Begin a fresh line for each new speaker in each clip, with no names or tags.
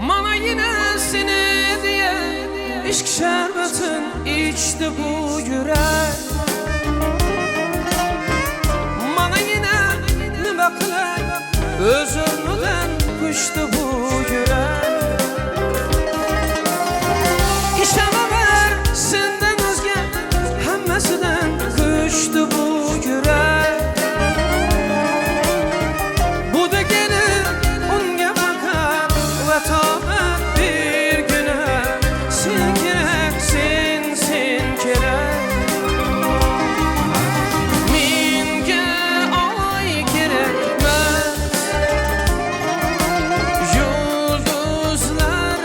Mana yine seni diye Ishq şerbetin içti bu yürek. Mana yine nima qilay O'z o'rnidan ko'chdi bu yurak. Ishanaver sendan o'zga Hammasidan ko'chdi bu yurak. Bu da gelip unga faqat va tobat bir guna. Sen kerak, sen, sen kerak. Menga oy kerakmas, yulduzlar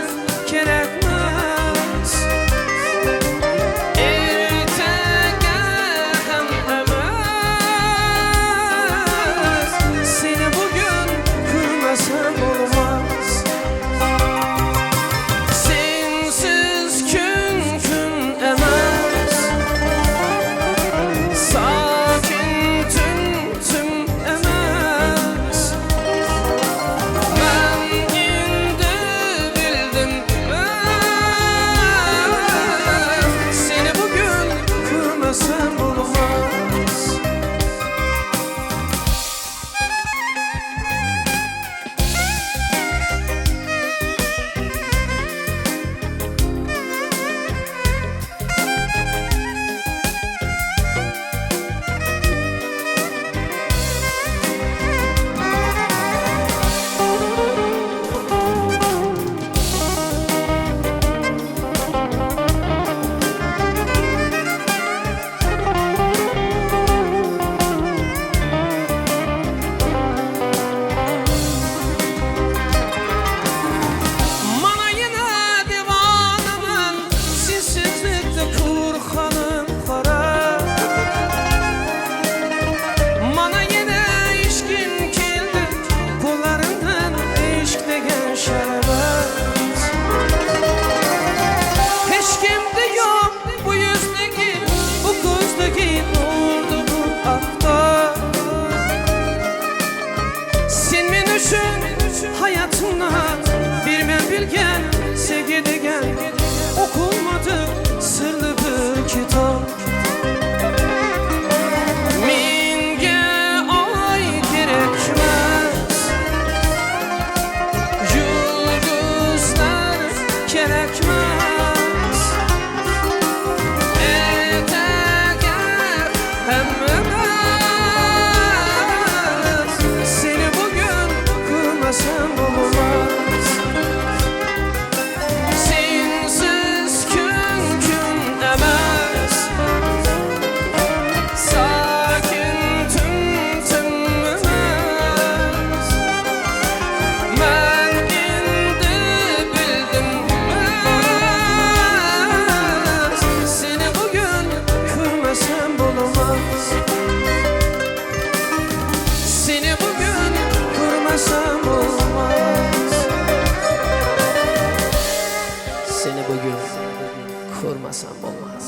kerakmas, ertaga ham emas. Seni bugun ko'rmasam bo'lmas. Sensiz kun kun emas, sokin tun tun emas. Man endi bildim, seni bugun ko'rmasam bo'lmas. Mana yine divonaman, sensizlikda ko'rxonim qora. Mana yine ishqim keldi, qo'llarimdan ishq degan sharbat. Hech kimda yo'q bu yuzdagi, bu ko'zdagi nurdi bu oftob. Sen men uchun hayotimdan bir men bilgan sevgi degan o'qilmadi sirli bir kitob. Menga oy kerakmas, yulduzlar kerakmas, ertaga ham emas. Seni bugun ko'rmasam bo'lmas. Sensiz kun kun emas, sokin tun tun emas. Man endi bildim, seni bugun ko'rmasam bo'lmas. Seni bugun ko'rmasam bo'lmas. Seni bugun ko'rmasam bo'lmas.